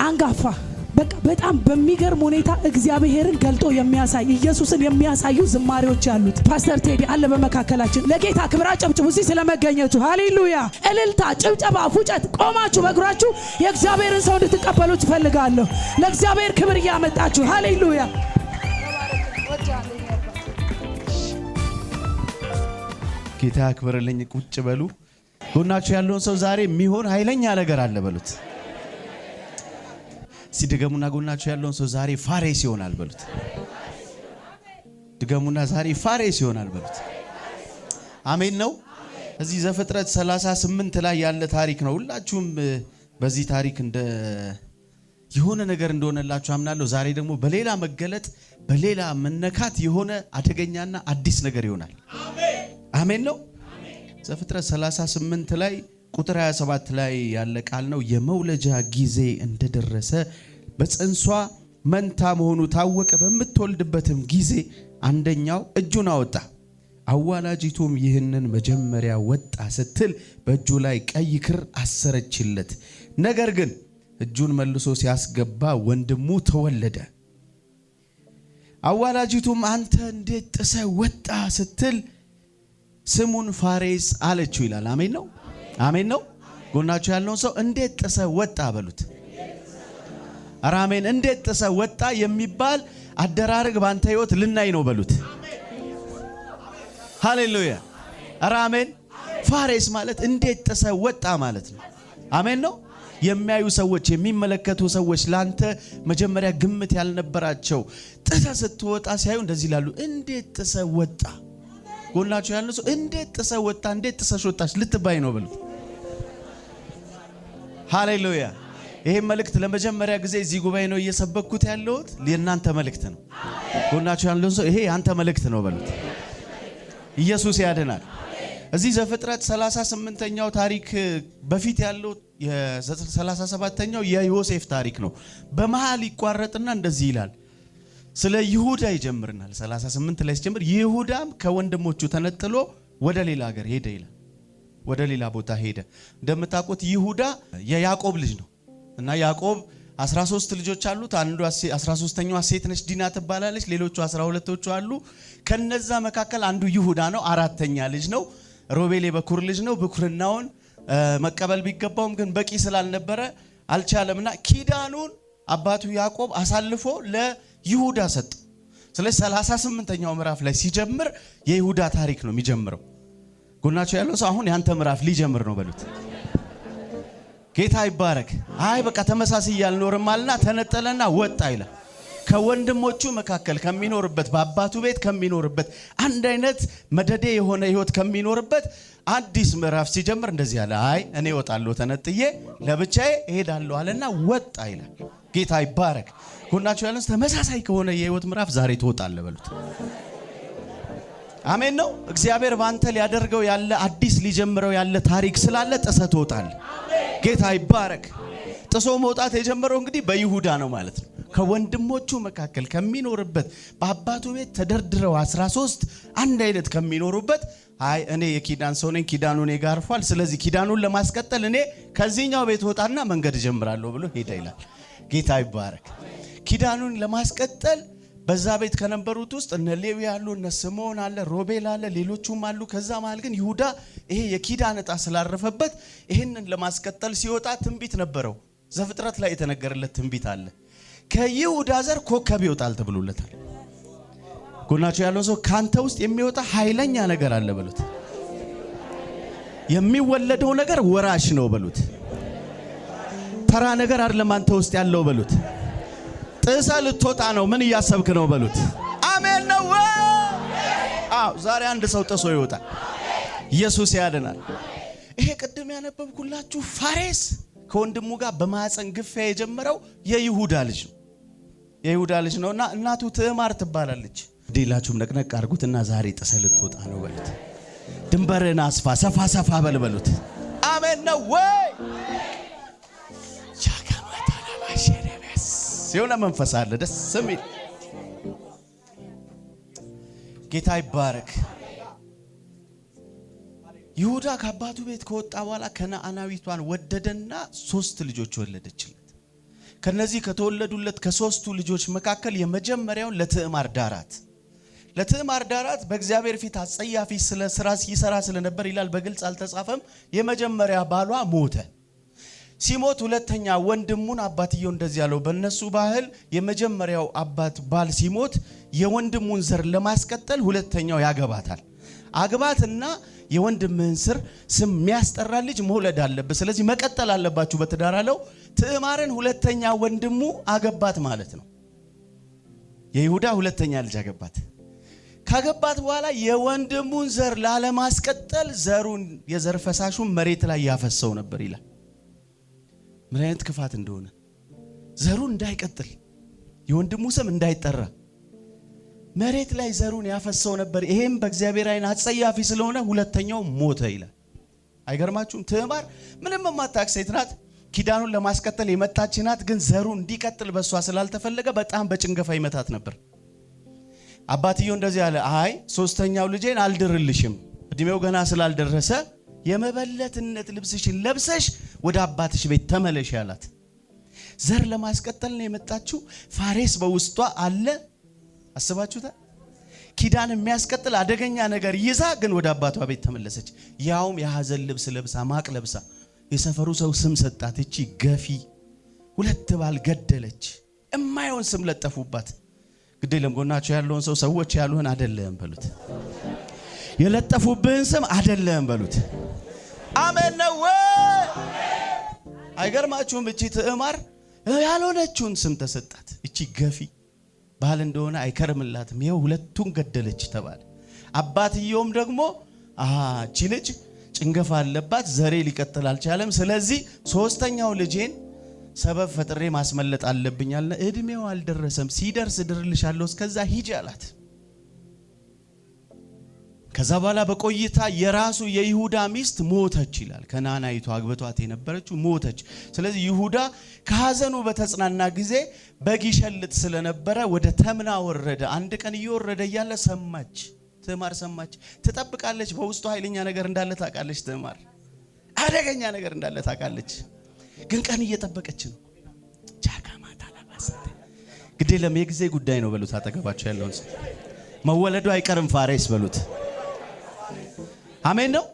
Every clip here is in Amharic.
አንጋፋ፣ በቃ በጣም በሚገርም ሁኔታ እግዚአብሔርን ገልጦ የሚያሳይ፣ ኢየሱስን የሚያሳዩ ዝማሬዎች ያሉት ፓስተር ቴዲ አለ በመካከላችን። ለጌታ ክብር አጨብጭቡ እዚህ ስለመገኘቱ። ሃሌሉያ! እልልታ፣ ጭብጨባ፣ ፉጨት፣ ቆማችሁ በእግራችሁ የእግዚአብሔርን ሰው እንድትቀበሉ ትፈልጋለሁ። ለእግዚአብሔር ክብር እያመጣችሁ፣ ሃሌሉያ! ጌታ ያክብርልኝ። ቁጭ በሉ። ጎናችሁ ያለውን ሰው ዛሬ የሚሆን ኃይለኛ ነገር አለ በሉት። ሲድገሙና ጎናችሁ ያለውን ሰው ዛሬ ፋሬስ ይሆናል በሉት። ድገሙና ዛሬ ፋሬስ ይሆናል በሉት። አሜን ነው። እዚህ ዘፍጥረት 38 ላይ ያለ ታሪክ ነው። ሁላችሁም በዚህ ታሪክ እንደ የሆነ ነገር እንደሆነላችሁ አምናለሁ። ዛሬ ደግሞ በሌላ መገለጥ፣ በሌላ መነካት የሆነ አደገኛና አዲስ ነገር ይሆናል። አሜን ነው። ዘፍጥረት 38 ላይ ቁጥር 27 ላይ ያለ ቃል ነው። የመውለጃ ጊዜ እንደደረሰ በጽንሷ መንታ መሆኑ ታወቀ። በምትወልድበትም ጊዜ አንደኛው እጁን አወጣ። አዋላጂቱም ይህንን መጀመሪያ ወጣ ስትል በእጁ ላይ ቀይ ክር አሰረችለት። ነገር ግን እጁን መልሶ ሲያስገባ ወንድሙ ተወለደ። አዋላጂቱም አንተ እንዴት ጥሰህ ወጣ ስትል ስሙን ፋሬስ አለችው ይላል። አሜን ነው። አሜን ነው። ጎናችሁ ያለውን ሰው እንዴት ጥሰህ ወጣ በሉት። ኧረ አሜን። እንዴት ጥሰህ ወጣ የሚባል አደራረግ ባንተ ህይወት ልናይ ነው በሉት። ሃሌሉያ። ኧረ አሜን። ፋሬስ ማለት እንዴት ጥሰህ ወጣ ማለት ነው። አሜን ነው። የሚያዩ ሰዎች፣ የሚመለከቱ ሰዎች ላንተ መጀመሪያ ግምት ያልነበራቸው ጥሰህ ስትወጣ ሲያዩ እንደዚህ ይላሉ፣ እንዴት ጥሰህ ወጣ። ጎናችሁ ያለው ሰው እንዴት ጥሰህ ወጣ፣ እንዴት ጥሰሽ ወጣሽ ልትባይ ነው በሉት። ሃሌሉያ። ይሄ መልእክት ለመጀመሪያ ጊዜ እዚህ ጉባኤ ነው እየሰበኩት ያለሁት። የእናንተ መልእክት ነው። ጎናችሁ ያለው ሰው ይሄ ያንተ መልእክት ነው በሉት። ኢየሱስ ያድናል። እዚህ ዘፍጥረት 38ኛው ታሪክ በፊት ያለው የ37ኛው የዮሴፍ ታሪክ ነው። በመሃል ይቋረጥና እንደዚህ ይላል። ስለ ይሁዳ ይጀምርናል። 38 ላይ ሲጀምር ይሁዳም ከወንድሞቹ ተነጥሎ ወደ ሌላ ሀገር ሄደ ይላል። ወደ ሌላ ቦታ ሄደ። እንደምታውቁት ይሁዳ የያዕቆብ ልጅ ነው እና ያዕቆብ 13 ልጆች አሉት። አንዱ 13ኛዋ ሴት ነች፣ ዲና ትባላለች። ሌሎቹ 12ቶቹ አሉ። ከነዛ መካከል አንዱ ይሁዳ ነው፣ አራተኛ ልጅ ነው። ሮቤል የበኩር ልጅ ነው። ብኩርናውን መቀበል ቢገባውም ግን በቂ ስላልነበረ አልቻለምና ኪዳኑን አባቱ ያዕቆብ አሳልፎ ለይሁዳ ሰጠ። ስለዚህ 38ኛው ምዕራፍ ላይ ሲጀምር የይሁዳ ታሪክ ነው የሚጀምረው። ጎናቸው ያለው ሰው አሁን ያንተ ምዕራፍ ሊጀምር ነው በሉት። ጌታ ይባረክ። አይ በቃ ተመሳስዬ አልኖርም አለና ተነጠለና ወጣ ይላል። ከወንድሞቹ መካከል ከሚኖርበት፣ በአባቱ ቤት ከሚኖርበት፣ አንድ አይነት መደዴ የሆነ ህይወት ከሚኖርበት አዲስ ምዕራፍ ሲጀምር እንደዚህ አለ። አይ እኔ እወጣለሁ፣ ተነጥዬ ለብቻዬ እሄዳለሁ አለና ወጣ ይላል። ጌታ ይባረክ። ጎናቸው ያለው ተመሳሳይ ከሆነ የህይወት ምዕራፍ ዛሬ ትወጣለህ በሉት። አሜን ነው። እግዚአብሔር ባንተ ሊያደርገው ያለ አዲስ ሊጀምረው ያለ ታሪክ ስላለ ጥሰህ ትወጣለህ። ጌታ ይባረክ። ጥሶ መውጣት የጀመረው እንግዲህ በይሁዳ ነው ማለት ነው። ከወንድሞቹ መካከል ከሚኖርበት፣ በአባቱ ቤት ተደርድረው 13 አንድ አይነት ከሚኖሩበት፣ አይ እኔ የኪዳን ሰው ነኝ፣ ኪዳኑ እኔ ጋር አርፏል። ስለዚህ ኪዳኑን ለማስቀጠል እኔ ከዚህኛው ቤት ወጣና መንገድ እጀምራለሁ ብሎ ሄደ ይላል። ጌታ ይባረክ። ኪዳኑን ለማስቀጠል በዛ ቤት ከነበሩት ውስጥ እነ ሌዊ አሉ፣ እነ ስምዖን አለ፣ ሮቤል አለ፣ ሌሎቹም አሉ። ከዛ መሃል ግን ይሁዳ ይሄ የኪዳን ዕጣ ስላረፈበት ይህንን ለማስቀጠል ሲወጣ ትንቢት ነበረው። ዘፍጥረት ላይ የተነገረለት ትንቢት አለ። ከይሁዳ ዘር ኮከብ ይወጣል ተብሎለታል። ጎናቸው ያለው ሰው ካንተ ውስጥ የሚወጣ ኃይለኛ ነገር አለ በሉት። የሚወለደው ነገር ወራሽ ነው በሉት። ተራ ነገር አይደለም አንተ ውስጥ ያለው በሉት። ጥሰህ ልትወጣ ነው። ምን እያሰብክ ነው በሉት። አሜን ነው ወይ? አዎ፣ ዛሬ አንድ ሰው ጥሶ ይወጣል። ኢየሱስ ያድናል። ይሄ ቅድም ያነበብኩላችሁ ፋሬስ ከወንድሙ ጋር በማህፀን ግፊያ የጀመረው የይሁዳ ልጅ ነው። የይሁዳ ልጅ ነውና እናቱ ትዕማር ትባላለች። ዲላችሁም ነቅነቅ አድርጉትና ዛሬ ጥሰህ ልትወጣ ነው በሉት። ድንበርን አስፋ፣ ሰፋ ሰፋ በል በሉት። አሜን ነው ወይ? የሆነ መንፈስ አለ ደስ የሚል። ጌታ ይባረክ። ይሁዳ ከአባቱ ቤት ከወጣ በኋላ ከነአናዊቷን ወደደና ሶስት ልጆች ወለደችለት። ከነዚህ ከተወለዱለት ከሶስቱ ልጆች መካከል የመጀመሪያውን ለትዕማር ዳራት። ለትዕማር ዳራት። በእግዚአብሔር ፊት አጸያፊ ስለ ስራ ይሰራ ስለነበር ይላል፣ በግልጽ አልተጻፈም። የመጀመሪያ ባሏ ሞተ። ሲሞት ሁለተኛ ወንድሙን አባትየው እንደዚህ ያለው፣ በእነሱ ባህል የመጀመሪያው አባት ባል ሲሞት የወንድሙን ዘር ለማስቀጠል ሁለተኛው ያገባታል። አግባትና የወንድምህን ስር ስም የሚያስጠራ ልጅ መውለድ አለብህ። ስለዚህ መቀጠል አለባችሁ በትዳር አለው። ትዕማርን ሁለተኛ ወንድሙ አገባት ማለት ነው። የይሁዳ ሁለተኛ ልጅ አገባት። ካገባት በኋላ የወንድሙን ዘር ላለማስቀጠል ዘሩን የዘር ፈሳሹን መሬት ላይ ያፈሰው ነበር ይላል። ምን አይነት ክፋት እንደሆነ! ዘሩ እንዳይቀጥል፣ የወንድሙ ስም እንዳይጠራ መሬት ላይ ዘሩን ያፈሰው ነበር። ይሄም በእግዚአብሔር ዓይን አጸያፊ ስለሆነ ሁለተኛው ሞተ ይላል። አይገርማችሁም? ትዕማር ምንም የማታውቅ ሴት ናት። ኪዳኑን ለማስቀጠል የመጣች ናት። ግን ዘሩ እንዲቀጥል በእሷ ስላልተፈለገ በጣም በጭንገፋ ይመታት ነበር። አባትየው እንደዚህ አለ፣ አይ ሶስተኛው ልጄን አልድርልሽም፣ እድሜው ገና ስላልደረሰ የመበለትነት ልብስሽን ለብሰሽ ወደ አባትሽ ቤት ተመለሽ ያላት። ዘር ለማስቀጠል ነው የመጣችው። ፋሬስ በውስጧ አለ። አስባችሁታል? ኪዳን የሚያስቀጥል አደገኛ ነገር ይዛ ግን ወደ አባቷ ቤት ተመለሰች። ያውም የሐዘን ልብስ ለብሳ፣ ማቅ ለብሳ። የሰፈሩ ሰው ስም ሰጣት። እቺ ገፊ ሁለት ባል ገደለች። እማይሆን ስም ለጠፉባት። ግዴለም ጎናቸው ያለውን ሰው ሰዎች ያሉህን አደለህም በሉት። የለጠፉብህን ስም አደለህም በሉት። አሜን ነው ወይ? አይገርማችሁም? እቺ ትዕማር ያልሆነችውን ስም ተሰጣት። እቺ ገፊ ባል እንደሆነ አይከርምላትም። ይኸው ሁለቱን ገደለች ተባለ። አባትየውም ደግሞ እቺ ልጅ ጭንገፋ አለባት፣ ዘሬ ሊቀጥል አልቻለም። ስለዚህ ሶስተኛው ልጄን ሰበብ ፈጥሬ ማስመለጥ አለብኝ አለ። እድሜው አልደረሰም፣ ሲደርስ እድርልሻለሁ፣ እስከዛ ሂጂ አላት። ከዛ በኋላ በቆይታ የራሱ የይሁዳ ሚስት ሞተች ይላል። ከናናይቱ አግብቷት የነበረችው ሞተች። ስለዚህ ይሁዳ ከሐዘኑ በተጽናና ጊዜ በግ ይሸልጥ ስለነበረ ወደ ተምና ወረደ። አንድ ቀን እየወረደ እያለ ሰማች፣ ትዕማር ሰማች። ትጠብቃለች። በውስጡ ኃይለኛ ነገር እንዳለ ታውቃለች። ትዕማር አደገኛ ነገር እንዳለ ታውቃለች። ግን ቀን እየጠበቀች ነው። ግዴ ለም የጊዜ ጉዳይ ነው በሉት። አጠገባቸው ያለውን ሰው መወለዱ አይቀርም ፋሬስ በሉት። አሜን ነው።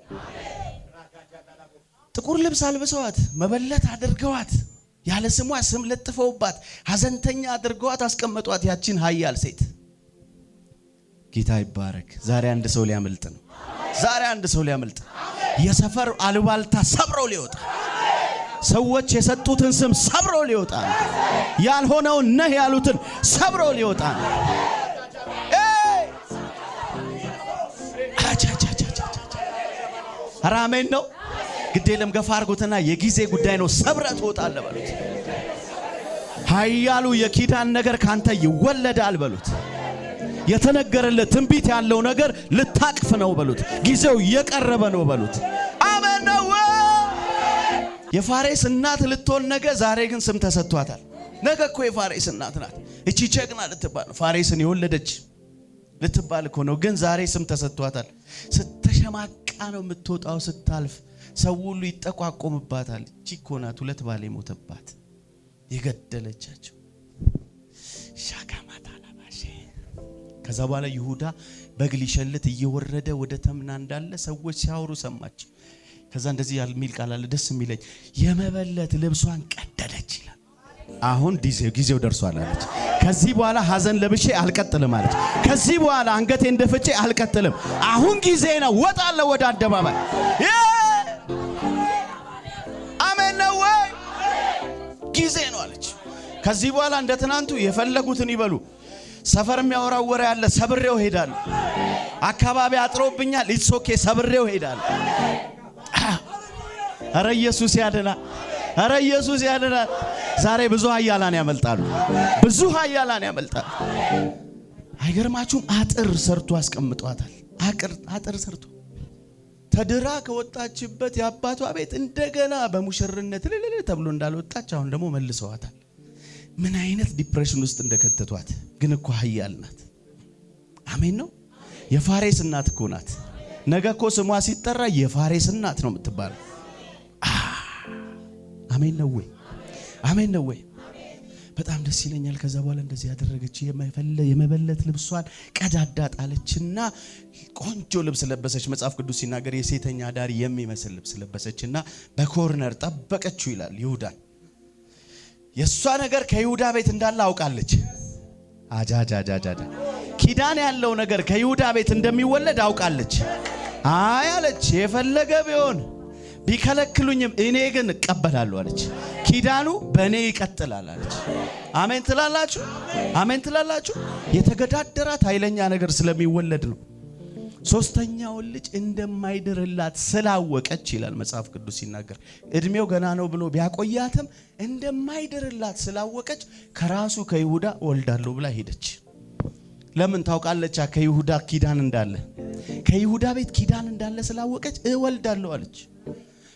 ጥቁር ልብስ አልብሰዋት፣ መበለት አድርገዋት፣ ያለ ስሟ ስም ለጥፈውባት፣ ሐዘንተኛ አድርገዋት አስቀመጧት ያችን ኃያል ሴት። ጌታ ይባረክ። ዛሬ አንድ ሰው ሊያመልጥ ነው። ዛሬ አንድ ሰው ሊያመልጥ፣ የሰፈር አሉባልታ ሰብሮ ሊወጣ፣ ሰዎች የሰጡትን ስም ሰብሮ ሊወጣ ነው። ያልሆነውን ነህ ያሉትን ሰብሮ ሊወጣ ነው። ኧረ አሜን ነው። ግዴለም ገፋ አድርጎትና የጊዜ ጉዳይ ነው። ሰብረ ትወጣለህ በሉት። ኃያሉ የኪዳን ነገር ካንተ ይወለዳል በሉት። የተነገረልህ ትንቢት ያለው ነገር ልታቅፍ ነው በሉት። ጊዜው እየቀረበ ነው በሉት። አሜን ነው። የፋሬስ እናት ልትሆን ነገ፣ ዛሬ ግን ስም ተሰጥቷታል። ነገ እኮ የፋሬስ እናት ናት። እቺ ጀግና ልትባል ነው። ፋሬስን የወለደች ልትባል እኮ ነው። ግን ዛሬ ስም ተሰጥቷታል። ስተሸማቃ ነው የምትወጣው። ስታልፍ ሰው ሁሉ ይጠቋቆምባታል። እቺ እኮ ናት ሁለት ባል የሞተባት የገደለቻቸው። ሻካማታ ላባሼ። ከዛ በኋላ ይሁዳ በግ ሊሸልት እየወረደ ወደ ተምና እንዳለ ሰዎች ሲያወሩ ሰማች። ከዛ እንደዚህ የሚል ቃል አለ ደስ የሚለኝ፣ የመበለት ልብሷን ቀደደች ይላል። አሁን ጊዜው ደርሷል አለች። ከዚህ በኋላ ሐዘን ለብሼ አልቀጥልም አለች። ከዚህ በኋላ አንገቴን ደፍቼ አልቀጥልም። አሁን ጊዜ ነው፣ ወጣለሁ ወደ አደባባይ። አሜን ነው ወይ? ጊዜ ነው አለች። ከዚህ በኋላ እንደ ትናንቱ የፈለጉትን ይበሉ። ሰፈር የሚያወራው ወሬ አለ፣ ሰብሬው ሄዳለሁ። አካባቢ አጥሮብኛል፣ it's okay፣ ሰብሬው ሄዳለሁ። ኧረ ኢየሱስ ያድናል! ኧረ ኢየሱስ ያድናል! ዛሬ ብዙ ኃያላን ያመልጣሉ። ብዙ ኃያላን ያመልጣሉ። አይገርማችሁም? አጥር ሰርቶ አስቀምጧታል። አጥር ሰርቶ ተድራ ከወጣችበት የአባቷ ቤት እንደገና በሙሽርነት ልልል ተብሎ እንዳልወጣች አሁን ደግሞ መልሰዋታል። ምን አይነት depression ውስጥ እንደከተቷት። ግን እኮ ኃያል ናት። አሜን ነው። የፋሬስ እናት እኮ ናት። ነገ እኮ ስሟ ሲጠራ የፋሬስ እናት ነው የምትባለው። አሜን ነው ወይ? አሜን ነው ወይ? በጣም ደስ ይለኛል። ከዛ በኋላ እንደዚህ ያደረገች፣ የመበለት ልብሷን ቀዳዳ ጣለችና ቆንጆ ልብስ ለበሰች። መጽሐፍ ቅዱስ ሲናገር የሴተኛ አዳሪ የሚመስል ልብስ ለበሰችና በ corner ጠበቀችው ይላል ይሁዳን። የእሷ ነገር ከይሁዳ ቤት እንዳለ አውቃለች። አጃጃጃጃ፣ ኪዳን ያለው ነገር ከይሁዳ ቤት እንደሚወለድ አውቃለች። አይ አለች፣ የፈለገ ቢሆን ቢከለክሉኝም እኔ ግን እቀበላለሁ አለች። ኪዳኑ በእኔ ይቀጥላል አለች። አሜን ትላላችሁ? አሜን ትላላችሁ? የተገዳደራት ኃይለኛ ነገር ስለሚወለድ ነው። ሶስተኛውን ልጅ እንደማይድርላት ስላወቀች ይላል መጽሐፍ ቅዱስ ሲናገር፣ እድሜው ገና ነው ብሎ ቢያቆያትም እንደማይድርላት ስላወቀች ከራሱ ከይሁዳ እወልዳለሁ ብላ ሄደች። ለምን ታውቃለች? ከይሁዳ ኪዳን እንዳለ፣ ከይሁዳ ቤት ኪዳን እንዳለ ስላወቀች እወልዳለሁ አለች።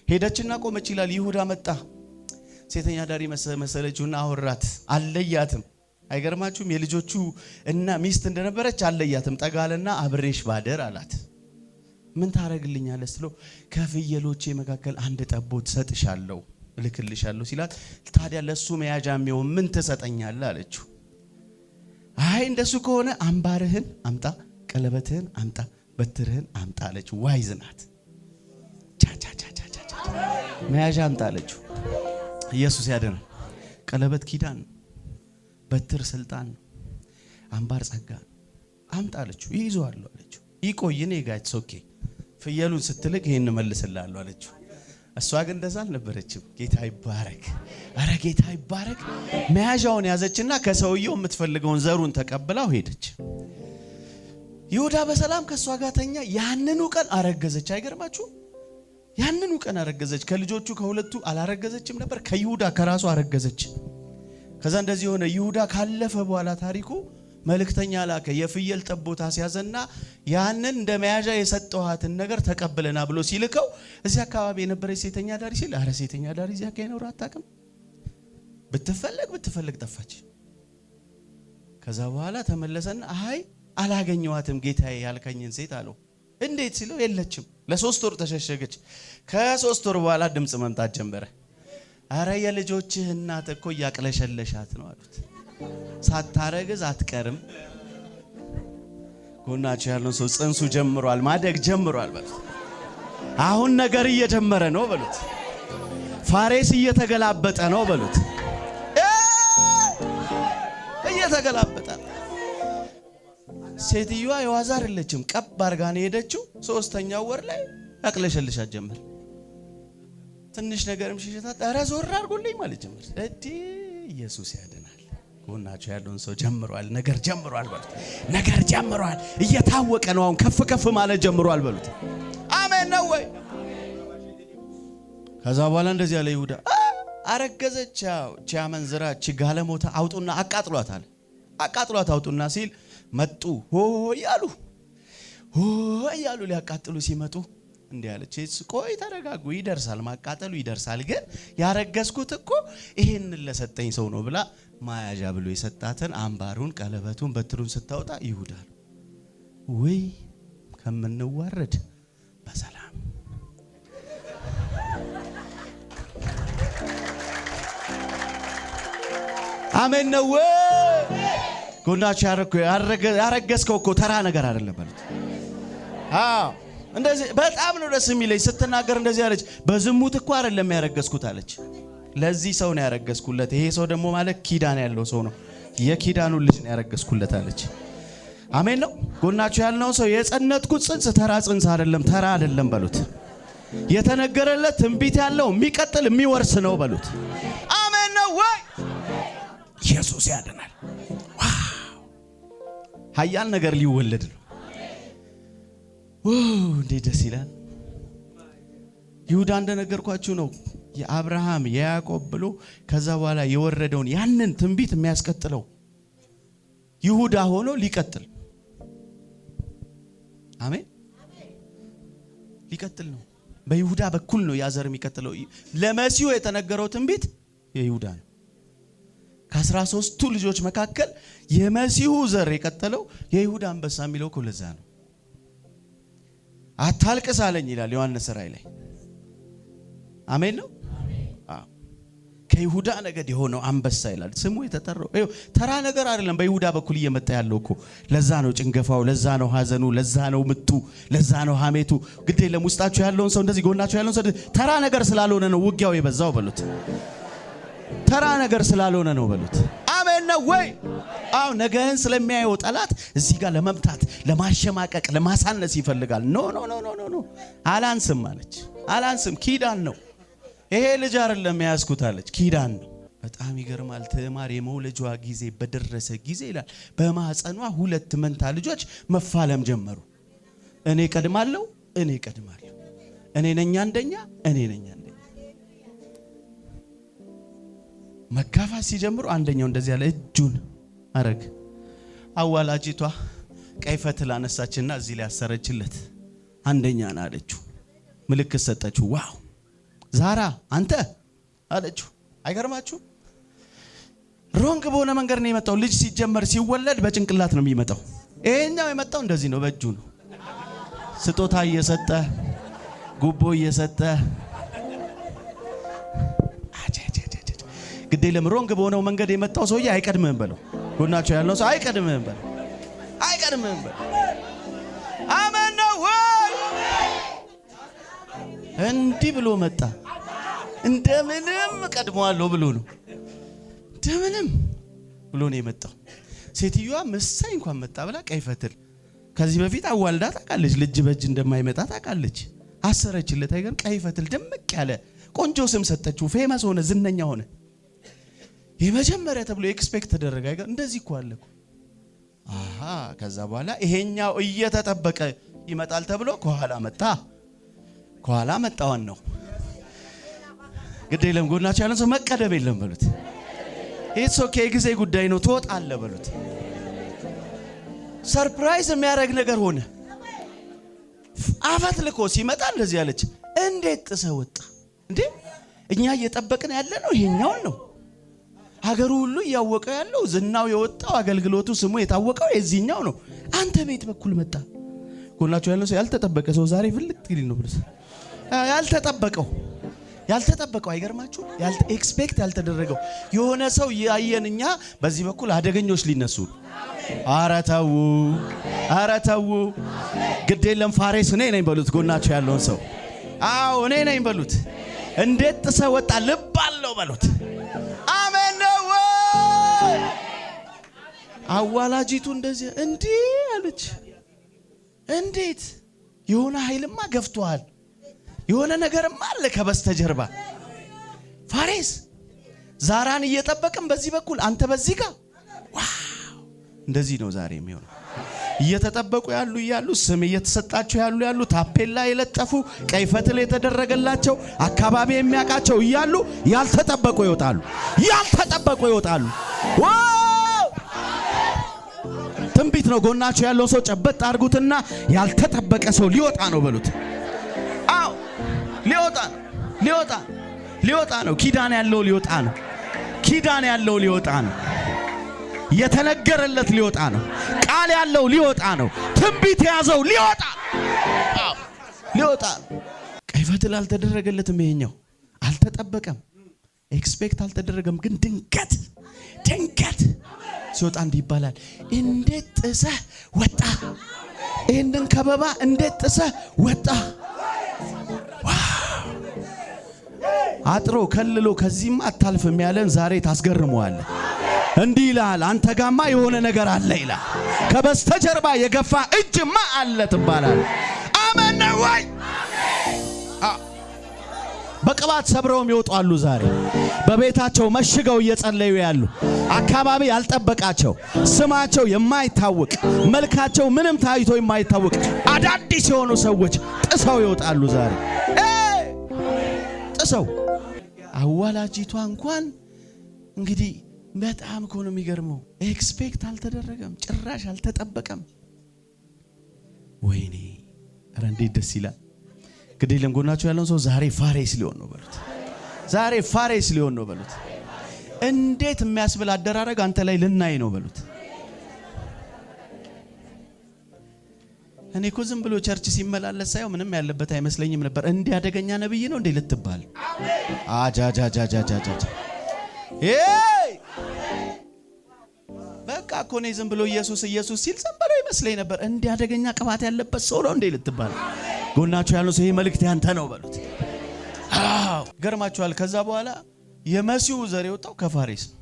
ሄደችና ቆመች ይላል። ይሁዳ መጣ። ሴተኛ አዳሪ መሰለችውና አወራት። አለያትም። አይገርማችሁም? የልጆቹ እና ሚስት እንደነበረች አለያትም። ጠጋ አለና አብሬሽ ባደር አላት። ምን ታረግልኛለህ ስትለው ከፍየሎቼ መካከል አንድ ጠቦት ሰጥሻለሁ፣ እልክልሻለሁ ሲላት ታዲያ ለሱ መያዣ የሚሆን ምን ትሰጠኛለህ አለችው። አይ እንደሱ ከሆነ አምባርህን አምጣ፣ ቀለበትህን አምጣ፣ በትርህን አምጣ አለችው። Wise ናት። ቻቻቻቻቻ፣ መያዣ አምጣ አለችው። ኢየሱስ ያድናል። ቀለበት ኪዳን ነው። በትር ስልጣን ነው። አምባር ጸጋ ነው። አምጣ አለችው። ይይዘዋለሁ አለችው። ይቆይ እኔ ጋ፣ it's okay፣ ፍየሉን ስትልክ ይሄን እመልስልሃለሁ አለችው። እሷ ግን እንደዛ አልነበረችም። ጌታ ይባረክ፣ አረ ጌታ ይባረክ። መያዣውን ያዘችና ከሰውየው የምትፈልገውን ዘሩን ተቀብላው ሄደች። ይሁዳ በሰላም ከእሷ ጋር ተኛ። ያንኑ ቀን አረገዘች። አይገርማችሁ? ያንኑ ቀን አረገዘች። ከልጆቹ ከሁለቱ አላረገዘችም ነበር፣ ከይሁዳ ከራሱ አረገዘች። ከዛ እንደዚህ የሆነ፣ ይሁዳ ካለፈ በኋላ ታሪኩ፣ መልእክተኛ ላከ። የፍየል ጠቦት አስያዘና ያንን እንደ መያዣ የሰጠኋትን ነገር ተቀብለና ብሎ ሲልከው እዚህ አካባቢ የነበረች ሴተኛ አዳሪ ሲል አረ ሴተኛ አዳሪ እዚህ አካባቢ ኖራ አታውቅም። ብትፈለግ ብትፈለግ ጠፋች። ከዛ በኋላ ተመለሰና አይ አላገኘዋትም ጌታዬ ያልከኝን ሴት አለው። እንዴት ሲለው የለችም። ለ3 ወር ተሸሸገች። ከ3 ወር በኋላ ድምፅ መምጣት ጀመረ። አረ የልጆችህ እናት እኮ እያቅለሸለሻት ነው አሉት። ሳታረግዝ አትቀርም። ጎናቸው ያለውን ሰው ጽንሱ ጀምሯል፣ ማደግ ጀምሯል በሉት። አሁን ነገር እየጀመረ ነው በሉት። ፋሬስ እየተገላበጠ ነው በሉት። እየተገላበጠ ነው። ሴትዮዋ የዋዛ አይደለችም። ቀብ አድርጋ ነው የሄደችው። ሶስተኛው ወር ላይ ያቅለሸልሻት ጀመር። ትንሽ ነገርም ሽሽታት ኧረ ዞር አድርጎልኝ ማለት ጀመር። እዲ ኢየሱስ ያድናል። ጎናቸው ያለውን ሰው ጀምሯል፣ ነገር ጀምሯል በሉት። ነገር ጀምሯል፣ እየታወቀ ነው። አሁን ከፍ ከፍ ማለት ጀምሯል በሉት። አሜን ነው ወይ? ከዛ በኋላ እንደዚህ ያለ፣ ይሁዳ አረገዘች፣ ቺ አመንዝራ፣ ቺ ጋለሞታ፣ አውጡና አቃጥሏት አለ። አቃጥሏት አውጡና ሲል መጡ፣ ሆ እያሉ ሆ እያሉ ሊያቃጥሉ ሲመጡ እንዲህ አለች፣ ቆይ ተረጋጉ፣ ይደርሳል፣ ማቃጠሉ ይደርሳል። ግን ያረገዝኩት እኮ ይሄንን ለሰጠኝ ሰው ነው ብላ ማያዣ ብሎ የሰጣትን አምባሩን፣ ቀለበቱን፣ በትሩን ስታወጣ ይሁዳ ነው። ውይ ከምንዋረድ በሰላም። አሜን ነው ወይ? ጎናችሁ ያረገዝከው እኮ ተራ ነገር አይደለም በሉት። አዎ እንደዚህ በጣም ነው ደስ የሚለኝ ስትናገር እንደዚህ አለች። በዝሙት እኮ አይደለም ያረገዝኩት አለች። ለዚህ ሰው ነው ያረገዝኩለት። ይሄ ሰው ደግሞ ማለት ኪዳን ያለው ሰው ነው። የኪዳኑ ልጅ ነው ያረገዝኩለት አለች። አሜን ነው። ጎናችሁ ያልነው ሰው የጸነትኩት ጽንስ ተራ ጽንስ አይደለም፣ ተራ አይደለም በሉት። የተነገረለት ትንቢት ያለው የሚቀጥል የሚወርስ ነው በሉት። አሜን ነው ወይ? ኢየሱስ ያድናል። Wow፣ ኃያል ነገር ሊወለድ ነው። እንዴት ደስ ይላል! ይሁዳ እንደነገርኳችሁ ነው። የአብርሃም የያዕቆብ ብሎ ከዛ በኋላ የወረደውን ያንን ትንቢት የሚያስቀጥለው ይሁዳ ሆኖ ሊቀጥል፣ አሜን፣ ሊቀጥል ነው። በይሁዳ በኩል ነው ያ ዘር የሚቀጥለው። ለመሲሁ የተነገረው ትንቢት የይሁዳ ነው። ከ13ቱ ልጆች መካከል የመሲሁ ዘር የቀጠለው የይሁዳ አንበሳ የሚለው እኮ ለዛ ነው። አታልቅስ አለኝ ይላል ዮሐንስ ራእይ ላይ። አሜን ነው። ከይሁዳ ነገድ የሆነው አንበሳ ይላል ስሙ የተጠራው። ይኸው ተራ ነገር አይደለም። በይሁዳ በኩል እየመጣ ያለው እኮ ለዛ ነው ጭንገፋው፣ ለዛ ነው ሐዘኑ፣ ለዛ ነው ምቱ፣ ለዛ ነው ሐሜቱ። ግድ የለም ውስጣችሁ ያለውን ሰው እንደዚህ፣ ጎናችሁ ያለውን ሰው ተራ ነገር ስላልሆነ ነው ውጊያው የበዛው በሉት። ተራ ነገር ስላልሆነ ነው በሉት። አሜን ነው ወይ? አዎ፣ ነገህን ስለሚያየው ጠላት እዚህ ጋር ለመምታት፣ ለማሸማቀቅ፣ ለማሳነስ ይፈልጋል። No, no, no, no, no፣ አላንስም አለች። አላንስም፣ ኪዳን ነው ይሄ፣ ልጅ አይደለም የያዝኩት አለች። ኪዳን ነው። በጣም ይገርማል። ትዕማር የመውለጇ ጊዜ በደረሰ ጊዜ ይላል በማህፀኗ ሁለት መንታ ልጆች መፋለም ጀመሩ። እኔ ቀድማለሁ፣ እኔ ቀድማለሁ፣ እኔ ነኝ አንደኛ፣ እኔ ነኝ አንደኛ። መጋፋት ሲጀምሩ አንደኛው እንደዚህ ያለ እጁን አረግ። አዋላጂቷ ቀይ ፈትል አነሳችና እዚህ ላይ አሰረችለት። አንደኛ ነው አለችው። ምልክት ሰጠችው። Wow፣ ዛራ አንተ አለችው። አይገርማችሁ? Wrong በሆነ መንገድ ነው የመጣው። ልጅ ሲጀመር ሲወለድ በጭንቅላት ነው የሚመጣው። ይሄኛው የመጣው እንደዚህ ነው፣ በእጁ ነው። ስጦታ እየሰጠ፣ ጉቦ እየሰጠ፣ ግድ የለም፣ wrong በሆነው መንገድ የመጣው ሰውዬ አይቀድምህም በለው። ጎናቸው ያለው ሰው አይቀድምህም በለው። አይቀድምህም በለው። አሜን ነው ወይ? እንዲህ ብሎ መጣ። እንደምንም ቀድመዋለሁ ብሎ ነው። እንደምንም ብሎ ነው የመጣው። ሴትዮዋ ምሳይ እንኳን መጣ ብላ ቀይ ፈትል፣ ከዚህ በፊት አዋልዳ ታውቃለች። ልጅ በእጅ እንደማይመጣ ታውቃለች። አሰረችለት። አይገርም? ቀይ ፈትል ድምቅ ያለ ቆንጆ ስም ሰጠችው። Famous ሆነ፣ ዝነኛ ሆነ። የመጀመሪያ ተብሎ expect ተደረገ። አይገርም? እንደዚህ እኮ አለ እኮ። አሃ፣ ከዛ በኋላ ይሄኛው እየተጠበቀ ይመጣል ተብሎ ከኋላ መጣ። ከኋላ መጣዋን ነው። ግድ የለም፣ ጎናቸው ያለን ሰው መቀደም የለም በሉት። It's okay፣ የጊዜ ጉዳይ ነው፣ ትወጣለህ በሉት። Surprise የሚያደርግ ነገር ሆነ። አፈት ልኮ ሲመጣ እንደዚህ ያለች፣ እንዴት ጥሰህ ወጣ እንዴ? እኛ እየጠበቅን ያለ ነው ይሄኛውን ነው። ሀገሩ ሁሉ እያወቀው ያለው፣ ዝናው የወጣው፣ አገልግሎቱ ስሙ የታወቀው የዚህኛው ነው። አንተ ቤት በኩል መጣ። ጎናቸው ያለው ሰው ያልተጠበቀ ሰው ዛሬ ፍልቅ ሊል ነው ብለህ ያልተጠበቀው፣ ያልተጠበቀው፣ አይገርማችሁ? Expect ያልተደረገው የሆነ ሰው ያየን እኛ በዚህ በኩል አደገኞች ሊነሱ። ኧረ ተው፣ ኧረ ተው፣ ግድ የለም፣ ፋሬስ እኔ ነኝ በሉት። ጎናቸው ያለውን ሰው አዎ እኔ ነኝ በሉት። እንዴት ጥሰህ ወጣ ልብ አለው በሉት። አሜን ነው ወይ? አዋላጂቱ እንደዚህ እንዲህ አለች። እንዴት፣ የሆነ ኃይልማ ገፍቷል። የሆነ ነገርማ አለ ከበስተጀርባ። ፋሬስ ዛራን እየጠበቅን በዚህ በኩል አንተ በዚህ ጋር፣ wow! እንደዚህ ነው ዛሬ የሚሆነው። እየተጠበቁ ያሉ እያሉ፣ ስም እየተሰጣቸው ያሉ ያሉ፣ ታፔላ የለጠፉ፣ ቀይ ፈትል የተደረገላቸው፣ አካባቢ የሚያውቃቸው እያሉ ያልተጠበቁ ይወጣሉ። ያልተጠበቁ ይወጣሉ። Wow! ትንቢት ነው። ጎናቸው ያለው ሰው ጨበጥ አድርጉትና ያልተጠበቀ ሰው ሊወጣ ነው በሉት። አዎ፣ ሊወጣ ነው። ሊወጣ ሊወጣ ነው። ኪዳን ያለው ሊወጣ ነው። ኪዳን ያለው ሊወጣ ነው። የተነገረለት ሊወጣ ነው። ቃል ያለው ሊወጣ ነው። ትንቢት የያዘው ሊወጣ ሊወጣ ነው። ቀይ ፈትል አልተደረገለትም። ይሄኛው አልተጠበቀም። Expect አልተደረገም። ግን ድንገት ድንገት ሲወጣ እንዲህ ይባላል። እንዴት ጥሰህ ወጣ? ይህንን ከበባ እንዴት ጥሰህ ወጣ? አጥሮ ከልሎ ከዚህም አታልፍም ያለን ዛሬ ታስገርመዋለህ። እንዲህ ይልሃል፣ አንተ ጋማ የሆነ ነገር አለ ይላል። ከበስተጀርባ የገፋ እጅማ አለ ትባላል። አሜን ነው ወይ? በቅባት ሰብረውም ይወጣሉ። ዛሬ በቤታቸው መሽገው እየጸለዩ ያሉ፣ አካባቢ ያልጠበቃቸው፣ ስማቸው የማይታወቅ፣ መልካቸው ምንም ታይቶ የማይታወቅ አዳዲስ የሆኑ ሰዎች ጥሰው ይወጣሉ። ዛሬ ጥሰው አዋላጂቷ እንኳን እንግዲህ በጣም እኮ ነው የሚገርመው። Expect አልተደረገም፣ ጭራሽ አልተጠበቀም። ወይኔ፣ ኧረ እንዴት ደስ ይላል! ግድ የለም፣ ጎናቸው ያለውን ሰው ዛሬ ፋሬስ ሊሆን ነው በሉት። ዛሬ ፋሬስ ሊሆን ነው በሉት። እንዴት የሚያስብል አደራረግ አንተ ላይ ልናይ ነው በሉት። እኔ እኮ ዝም ብሎ church ሲመላለስ ሳየው ምንም ያለበት አይመስለኝም ነበር። እንዲህ አደገኛ ነብይ ነው እንዴ ልትባል። አጃጃጃጃጃጃ። በቃ እኮ እኔ ዝም ብሎ ኢየሱስ ኢየሱስ ሲል ዝም ብሎ ይመስለኝ ነበር። እንዲህ አደገኛ ቅባት ያለበት ሰው ነው እንዴ ልትባል። ጎናችሁ ያለው ሰው ይሄ መልእክት ያንተ ነው በሉት። አዎ ገርማችኋል። ከዛ በኋላ የመሲሁ ዘር የወጣው ከፋሬስ ነው።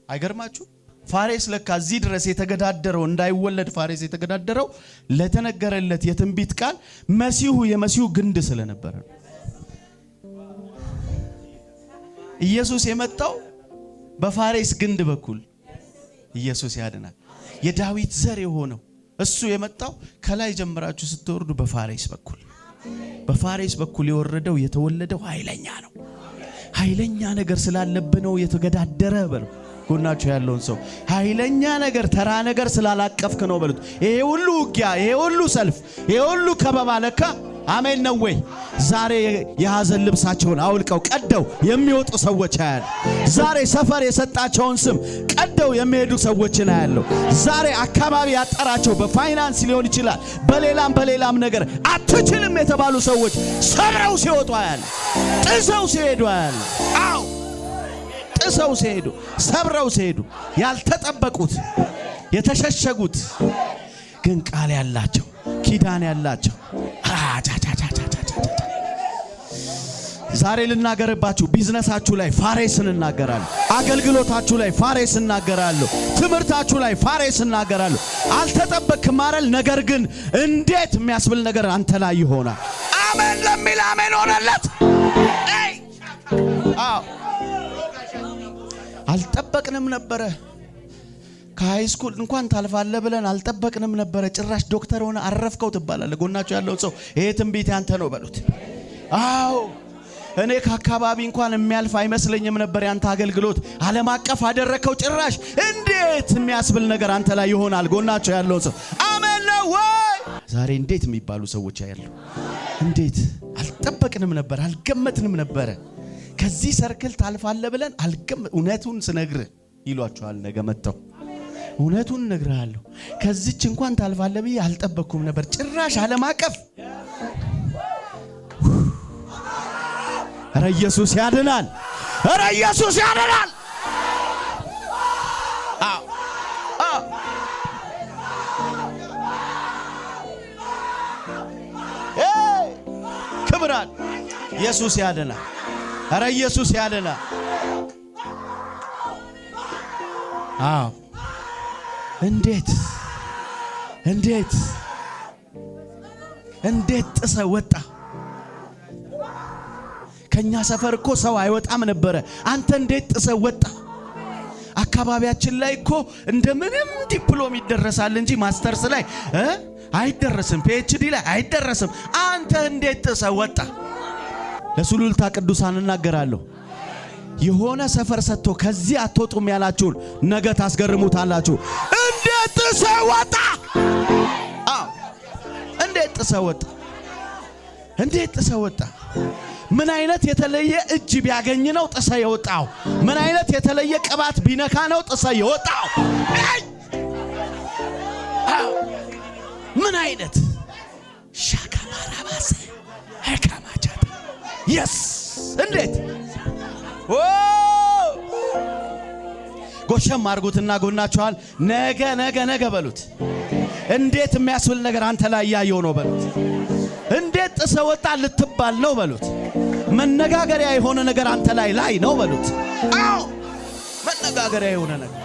አይገርማችሁ? ፋሬስ ለካ እዚህ ድረስ የተገዳደረው እንዳይወለድ ፋሬስ የተገዳደረው ለተነገረለት የትንቢት ቃል መሲሁ የመሲሁ ግንድ ስለነበረ ነው። ኢየሱስ የመጣው በፋሬስ ግንድ በኩል። ኢየሱስ ያድናል። የዳዊት ዘር የሆነው እሱ የመጣው ከላይ ጀምራችሁ ስትወርዱ በፋሬስ በኩል፣ በፋሬስ በኩል የወረደው የተወለደው ኃይለኛ ነው። ኃይለኛ ነገር ስላለብህ ነው የተገዳደረ በለው። ጎናችሁ ያለውን ሰው ኃይለኛ ነገር ተራ ነገር ስላላቀፍክ ነው በሉት። ይሄ ሁሉ ውጊያ፣ ይሄ ሁሉ ሰልፍ፣ ይሄ ሁሉ ከበባ ለካ አሜን ነው ወይ? ዛሬ የሐዘን ልብሳቸውን አውልቀው ቀደው የሚወጡ ሰዎች አያለሁ። ዛሬ ሰፈር የሰጣቸውን ስም ቀደው የሚሄዱ ሰዎችን አያለሁ። ዛሬ አካባቢ ያጠራቸው በፋይናንስ ሊሆን ይችላል፣ በሌላም በሌላም ነገር አትችልም የተባሉ ሰዎች ሰብረው ሲወጡ አያለሁ። ጥሰው ሲሄዱ አያለሁ። አዎ ጥሰው ሲሄዱ፣ ሰብረው ሲሄዱ፣ ያልተጠበቁት፣ የተሸሸጉት ግን ቃል ያላቸው፣ ኪዳን ያላቸው። ዛሬ ልናገርባችሁ፣ ቢዝነሳችሁ ላይ ፋሬስ እናገራለሁ። አገልግሎታችሁ ላይ ፋሬስ እናገራለሁ። ትምህርታችሁ ላይ ፋሬስ እናገራለሁ። አልተጠበክም አይደል? ነገር ግን እንዴት የሚያስብል ነገር አንተ ላይ ይሆናል። አሜን ለሚል አሜን ሆነለት። አዎ አልጠበቅንም ነበረ። ከ high school እንኳን ታልፋለህ ብለን አልጠበቅንም ነበረ። ጭራሽ ዶክተር ሆነ አረፍከው ትባላለህ። ጎናችሁ ያለው ሰው ይሄ ትንቢት ያንተ ነው በሉት። አዎ እኔ ከአካባቢ እንኳን የሚያልፍ አይመስለኝም ነበር ያንተ አገልግሎት፣ ዓለም አቀፍ አደረግከው። ጭራሽ እንዴት የሚያስብል ነገር አንተ ላይ ይሆናል። ጎናቸው ያለው ሰው አሜን ነው ወይ? ዛሬ እንዴት የሚባሉ ሰዎች ያሉ እንዴት አልጠበቅንም ነበር፣ አልገመትንም ነበረ። ከዚህ circle ታልፋለህ ብለን እውነቱን ስነግርህ ይሏቸዋል። ነገ መጥተው እውነቱን እነግርሃለሁ፣ ከዚች እንኳን ታልፋለህ ብዬ አልጠበቅኩም ነበር። ጭራሽ ዓለም አቀፍ። ኧረ ኢየሱስ ያድናል! ኧረ ኢየሱስ ያድናል! አዎ አዎ ክብራል ኢየሱስ ያድናል! ኧረ ኢየሱስ ያድናል! አዎ እንዴት እንዴት እንዴት ጥሰ ወጣ? ከኛ ሰፈር እኮ ሰው አይወጣም ነበረ። አንተ እንዴት ጥሰ ወጣ? አካባቢያችን ላይ እኮ እንደምንም ዲፕሎም ይደረሳል እንጂ ማስተርስ ላይ አይደረስም፣ PhD ላይ አይደረስም። አንተ እንዴት ጥሰ ወጣ? ለሱሉልታ ቅዱሳን እናገራለሁ። የሆነ ሰፈር ሰጥቶ ከዚህ አትወጡም ያላችሁን ነገ ታስገርሙታላችሁ። እንዴት ጥሰ ወጣ? አዎ እንዴት ጥሰ ወጣ? እንዴት ጥሰ ወጣ? ምን አይነት የተለየ እጅ ቢያገኝ ነው ጥሰ የወጣው? ምን አይነት የተለየ ቅባት ቢነካ ነው ጥሰ የወጣው? ምን አይነት ሻካማራባሰ ሀካማቻታ yes እንዴት ጎሸም አድርጉትና ጎናችኋል ነገ ነገ ነገ በሉት። እንዴት የሚያስብል ነገር አንተ ላይ እያየው ነው በሉት። እንዴት ጥሰ ወጣ ልትባል ነው በሉት። መነጋገሪያ የሆነ ነገር አንተ ላይ ላይ ነው በሉት። አዎ መነጋገሪያ የሆነ ነገር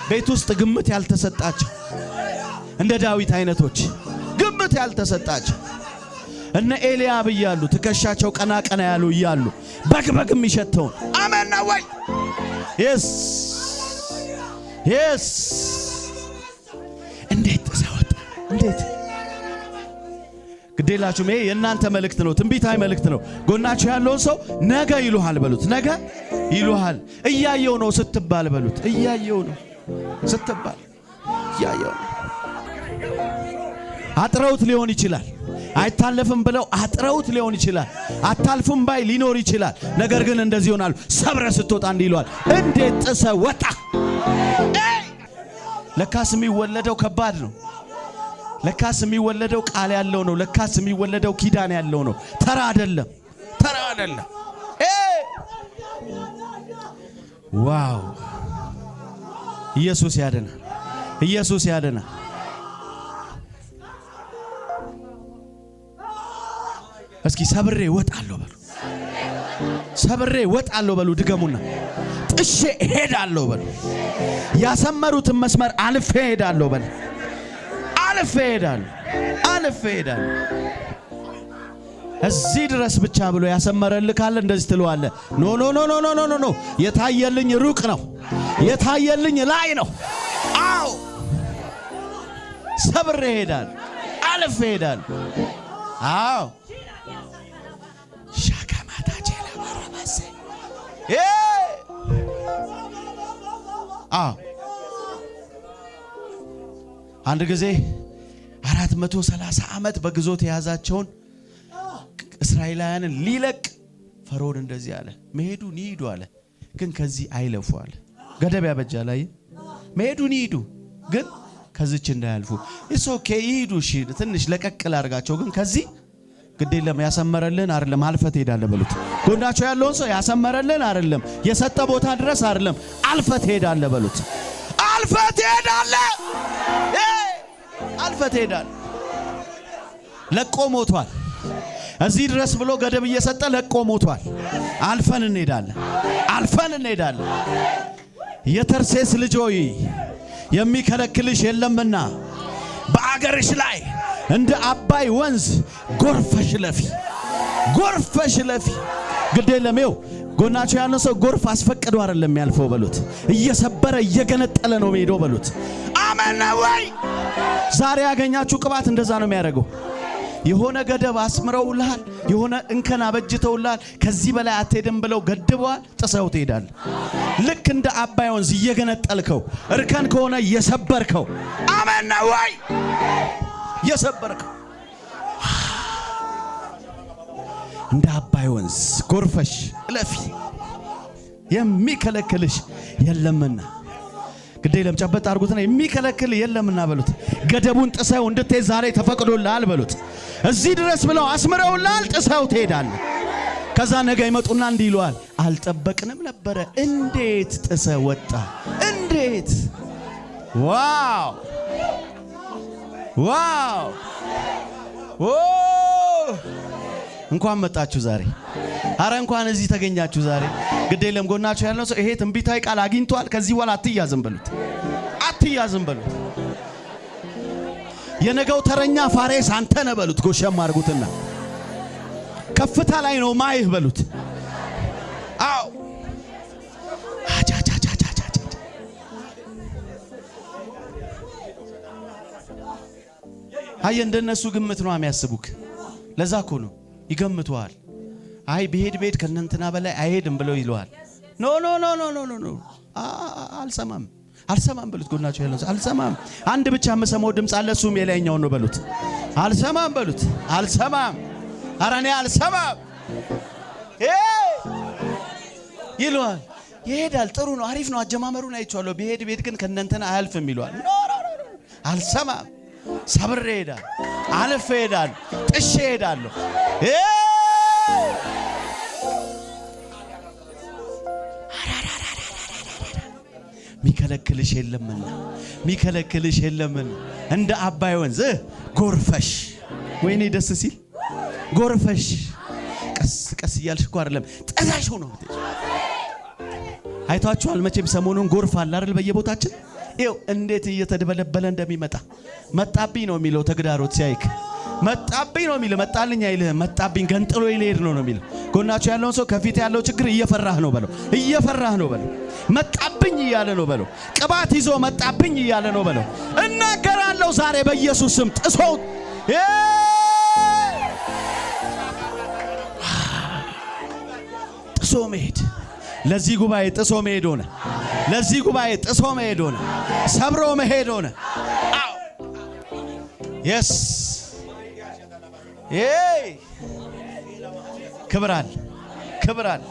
ቤት ውስጥ ግምት ያልተሰጣቸው፣ እንደ ዳዊት አይነቶች ግምት ያልተሰጣቸው፣ እነ ኤልያብ እያሉ፣ ትከሻቸው ቀና ቀና ያሉ እያሉ፣ በግ በግ የሚሸተውን አሜን ነው ወይ? Yes፣ እንዴት ጥሰህ ወጣ? እንዴት? ግዴላችሁም። ይሄ የእናንተ መልእክት ነው፣ ትንቢታዊ መልእክት ነው። ጎናችሁ ያለውን ሰው ነገ ይሉሃል በሉት። ነገ ይሉሃል። እያየው ነው ስትባል በሉት። እያየው ነው ስትባል እያየው ነው። አጥረውት ሊሆን ይችላል። አይታለፍም ብለው አጥረውት ሊሆን ይችላል። አታልፍም ባይ ሊኖር ይችላል። ነገር ግን እንደዚህ ይሆናሉ። ሰብረ ስትወጣ እንዲህ ይለዋል። እንዴት ጥሰ ወጣ? ለካስ የሚወለደው ከባድ ነው። ለካስ የሚወለደው ቃል ያለው ነው። ለካስ የሚወለደው ኪዳን ያለው ነው። ተራ አይደለም፣ ተራ አይደለም። Wow! ኢየሱስ ያድናል። ኢየሱስ ያድናል። እስኪ ሰብሬ እወጣለሁ በሉ። ሰብሬ እወጣለሁ በሉ። ድገሙና ጥሼ እሄዳለሁ በሉ። ያሰመሩትን መስመር አልፌ እሄዳለሁ በሉ። አልፌ እሄዳለሁ፣ አልፌ እሄዳለሁ። እዚህ ድረስ ብቻ ብሎ ያሰመረልህ ካለ እንደዚህ ትለዋለህ። No, no, no, no, no, no, no። የታየልኝ ሩቅ ነው። የታየልኝ ላይ ነው። አዎ፣ ሰብሬ እሄዳለሁ፣ አልፌ እሄዳለሁ። አዎ፣ ሻካማታ ቼላ ባራባሴ። አዎ፣ አንድ ጊዜ 430 ዓመት በግዞት የያዛቸውን እስራኤላውያንን ሊለቅ ፈርዖን እንደዚህ አለ። መሄዱን ይሂዱ አለ፣ ግን ከዚህ አይለፉ አለ። ገደብ ያበጃል። አየህ፣ መሄዱን ይሂዱ፣ ግን ከዚች እንዳያልፉ። It's okay፣ ይሂዱ። እሺ፣ ትንሽ ለቀቅ ላድርጋቸው፣ ግን ከዚህ ግድ የለም። ያሰመረልን አይደለም፣ አልፈህ ትሄዳለህ በሉት። ጎናቸው ያለውን ሰው ያሰመረልን አይደለም፣ የሰጠ ቦታ ድረስ አይደለም፣ አልፈህ ትሄዳለህ በሉት። አልፈህ ትሄዳለህ፣ አልፈህ ትሄዳለህ። ለቆ ሞቷል። እዚህ ድረስ ብሎ ገደብ እየሰጠ ለቆ ሞቷል። አልፈን እንሄዳለን፣ አልፈን እንሄዳለን። የተርሴስ ልጅ ሆይ፣ የሚከለክልሽ የለምና በአገርሽ ላይ እንደ አባይ ወንዝ ጎርፈሽ እለፊ፣ ጎርፈሽ እለፊ። ግድ የለም፣ ይኸው ጎናቸው ያለው ሰው ጎርፍ አስፈቅዶ አይደለም የሚያልፈው በሉት። እየሰበረ እየገነጠለ ነው የሚሄደው በሉት። አሜን ነው ወይ? ዛሬ ያገኛችሁ ቅባት እንደዛ ነው የሚያደርገው። የሆነ ገደብ አስምረውልሃል፣ የሆነ እንከን አበጅተውልሃል። ከዚህ በላይ አትሄድም ብለው ገድበዋል። ጥሰው ትሄዳለህ። ልክ እንደ አባይ ወንዝ እየገነጠልከው፣ እርከን ከሆነ እየሰበርከው። አሜን ነው ወይ? እየሰበርከው እንደ አባይ ወንዝ ጎርፈሽ እለፊ፣ የሚከለክልሽ የለምና። ግዴ ጨበጥ አድርጉትና የሚከለክል የለምና በሉት። ገደቡን ጥሰው እንድትሄድ ዛሬ ተፈቅዶልሃል በሉት። እዚህ ድረስ ብለው አስምረውልሃል፣ ጥሰው ትሄዳለህ። ከዛ ነገ ይመጡና እንዲህ ይለዋል፣ አልጠበቅንም ነበረ፣ እንዴት ጥሰህ ወጣ? እንዴት? Wow, wow! ኦ! እንኳን መጣችሁ ዛሬ። አረ እንኳን እዚህ ተገኛችሁ ዛሬ። ግድ የለም፣ ጎናችሁ ያለው ሰው ይሄ ትንቢታዊ ቃል አግኝቷል። ከዚህ በኋላ አትያዝም በሉት፣ አትያዝም በሉት። የነገው ተረኛ ፋሬስ አንተ ነህ በሉት። ጎሸም አድርጉትና ከፍታ ላይ ነው ማይህ በሉት። አዎ፣ አቻቻቻቻቻ። አየ፣ እንደነሱ ግምት ነው የሚያስቡክ። ለዛ እኮ ነው ይገምቱሃል። አይ፣ ብሄድ ብሄድ ከእነንትና በላይ አይሄድም ብለው ይለዋል። No, no, no, no, no, no, no፣ አልሰማም፣ አልሰማም በሉት። ጎናቸው ያለው አልሰማም። አንድ ብቻ የምሰማው ድምፅ አለ፣ እሱም የላይኛውን ነው በሉት። አልሰማም በሉት። አልሰማም። ኧረ እኔ አልሰማም ይለዋል። ይሄዳል። ጥሩ ነው፣ አሪፍ ነው። አጀማመሩን አይቼዋለሁ። ብሄድ ብሄድ ግን ከእነንትና አያልፍም ይለዋል። No, no, no፣ አልሰማም። ሰብሬ እሄዳለሁ፣ አልፌ እሄዳለሁ፣ ጥሼ እሄዳለሁ። ሚከለክልሽ የለምና፣ ሚከለክልሽ የለምና እንደ አባይ ወንዝ ጎርፈሽ፣ ወይኔ ደስ ሲል፣ ጎርፈሽ፣ ቀስ ቀስ እያልሽ እኮ አይደለም፣ ጥሰሽ ነው። አይቷችኋል መቼም ሰሞኑን ጎርፍ አለ አይደል? በየቦታችን ይኸው እንዴት እየተደበለበለ እንደሚመጣ። መጣብኝ ነው የሚለው። ተግዳሮት ሲያይክ መጣብኝ ነው የሚለው። መጣልኝ አይልህም። መጣብኝ፣ ገንጥሎ ሊሄድ ነው ነው የሚለው። ጎናቸው ያለውን ሰው ከፊት ያለው ችግር እየፈራህ ነው በለው። እየፈራህ ነው በለው። መጣብኝ እያለ ነው በለው። ቅባት ይዞ መጣብኝ እያለ ነው በለው። እናገራለሁ ዛሬ በኢየሱስ ስም ጥሶ ጥሶ መሄድ፣ ለዚህ ጉባኤ ጥሶ መሄድ ሆነ። ለዚህ ጉባኤ ጥሶ መሄድ ሆነ። ሰብሮ መሄድ ሆነ። Yes፣ ክብር አለ፣ ክብር አለ።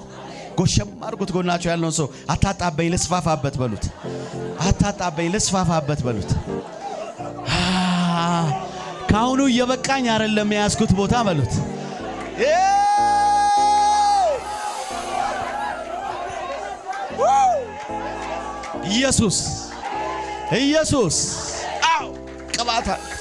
ጎሸም አድርጉት። ጎናቸው ያለውን ሰው አታጣበኝ ልስፋፋበት በሉት። አታጣበኝ ልስፋፋበት በሉት። ከአሁኑ እየበቃኝ አይደለም የያዝኩት ቦታ በሉት። ኢየሱስ ኢየሱስ፣ አው ቅባት አለ።